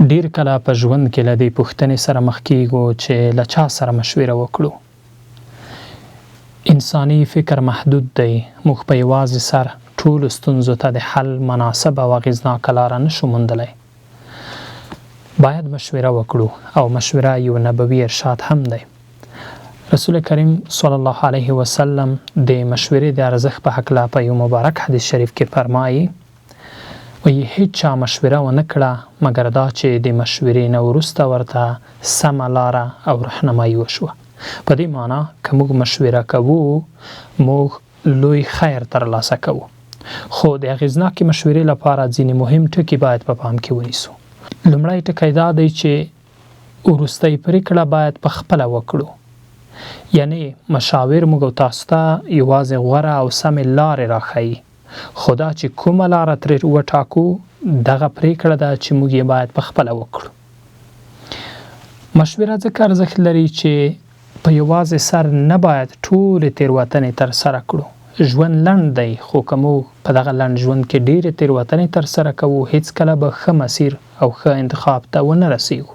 ډېر کله په ژوند کې له دې پوښتنې سره مخ کېږو چې له چا سره مشوره وکړو. انساني فکر محدود دی، موږ په یوازې سر ټولو ستونزو ته د حل مناسبه او اغېزناکه لاره نه شو موندلی. باید مشوره وکړو او مشوره یو نبوي ارشاد هم دی. رسول کریم صلی الله علیه وسلم د مشورې د ارزښت په هکله په یو مبارک حدیث شریف کې فرمایي، وایي، هیچا مشوره ونه کړه مګر دا چې د مشورې نه وروسته ورته سمه لاره او رهنمایي وشوه. په دې مانا که موږ مشوره کوو موږ لوی خیر ترلاسه کوو. خو د اغیزناکې مشورې لپاره ځینې مهم ټکي باید په پام کې ونیسو. لومړی ټکی دا دی چې وروستۍ پریکړه باید په خپله وکړو. یعنې مشاور موږ او تاسو ته یوازې غوره او سمې لارې راښیي. خو دا چې کومه لاره ترې وټاکو، دغه پرېکړه ده چې موږ یې باید په خپله وکړو. مشوره ځکه ارزښت لري چې په یوازې سر نه باید ټولې تېروتنې ترسره کړو. ژوند لنډ دی، خو که موږ په دغه لنډ ژوند کې ډېرې تېروتنې ترسره کوو، هېڅکله به ښه مسیر او ښه انتخاب ته ونه رسېږو.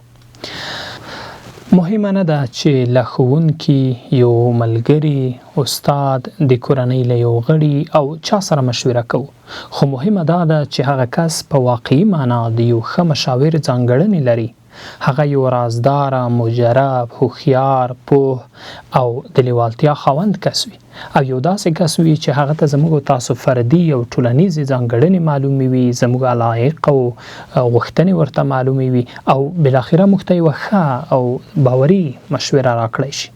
مهمه نه ده چې له ښوونکي، یو ملګري، استاد، د کورنۍ له یو غړي او چا سره مشوره کوو، خو مهمه دا ده چې هغه کس په واقعي معنا د یو ښه مشاور ځانګړنې لري، هغه یو رازداره، مجرب، هوښیار، پوه او د لېوالتیا خاوند کس وي. او یو داسې کس وي چې هغه ته زموږ او تاسو فردي او ټولنیزې ځانګړنې معلومې وي، زموږ علایق او غوښتنې ورته معلومې وي او بالاخره موږ ته یوه ښه او باوري مشوره راکړای شي.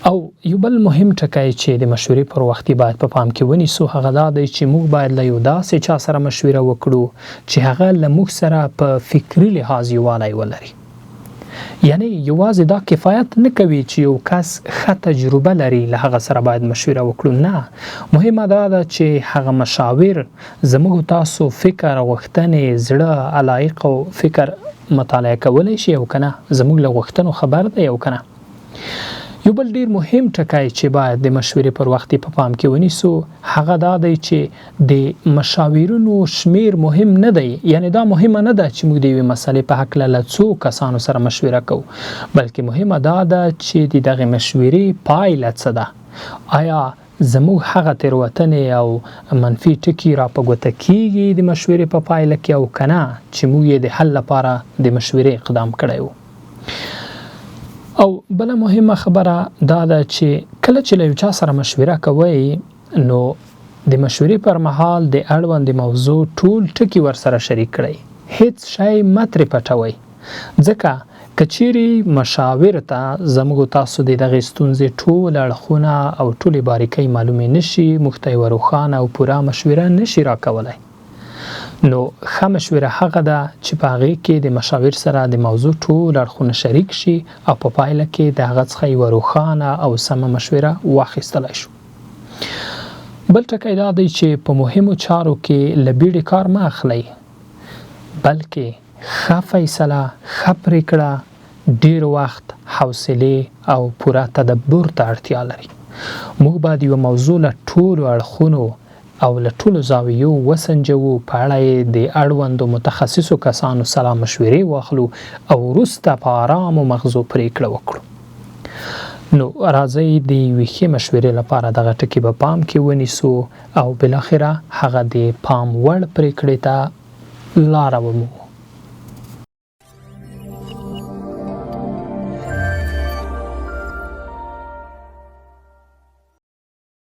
او یو بل مهم ټکی چې د مشورې پر وخت یې باید په پام کې ونیسو هغه دا دی چې موږ باید له یو داسې چا سره مشوره وکړو چې هغه له موږ سره په فکري لحاظ یووالی ولري. یعنی یوازې دا کفایت نه کوي چې یو کس ښه تجربه لري له هغه سره باید مشوره وکړو، نه، مهمه دا ده چې هغه مشاور زموږ تاسو فکر، غوښتنې، زړه، علایق او فکر مطالعه کولی شي او کنه، زموږ له غوښتنو خبر دی او کنه. یو بل ډیر مهم ټکی چې باید د مشورې پر وخت په پام کې ونیسو هغه دا دی چې د مشاورینو شمیر مهم نه دی، یعنی دا مهمه نه ده چې موږ د یوې مسلې په هکله له څو کسانو سره مشوره کوو، بلکې مهمه دا ده چې د دغې مشورې پایله څه ده. آیا زموږ هغه تېروتنې او منفي ټکي را په ګوته کیږي د مشورې په پایله کې او که نه چې موږ یې د حل لپاره د مشورې اقدام کړی و. او بله مهمه خبره دا ده چې کله چې له یو چا سره مشوره کوئ نو د مشورې پر مهال د اړوندې موضوع ټول ټکي ورسره شریک کړئ، هیڅ شی مه ترې پټوئ، ځکه که چیرې مشاور ته زموږ او تاسو د دغې ستونزې ټول اړخونه او ټولې باریکۍ معلومې نه شي، موږ ته یوه روښانه او پوره مشوره نه شي راکولای. نو ښه مشوره هغه ده چې په هغې کې د مشاور سره د موضوع ټول اړخونه شریک شي او په پایله کې د هغه څخه یوه روښانه او سمه مشوره واخیستلای شو. بل ټکی دا دی چې په مهمو چارو کې له بیړې کار مه اخلئ، بلکې ښه فیصله، ښه پریکړه ډیر وخت، حوصلې او پوره تدبر ته اړتیا لري. موږ باید یوه موضوع له ټولو اړخونو او له ټولو زاویو وسنجوو، په اړه یې د اړوندو متخصصو کسانو سلا مشورې واخلو او وروسته په آرامو مغزو پریکړه وکړو. نو راځئ د یوې ښې مشورې لپاره دغه ټکي په پام کې ونیسو او بالاخره هغه د پام وړ پریکړې ته لاره ومومو.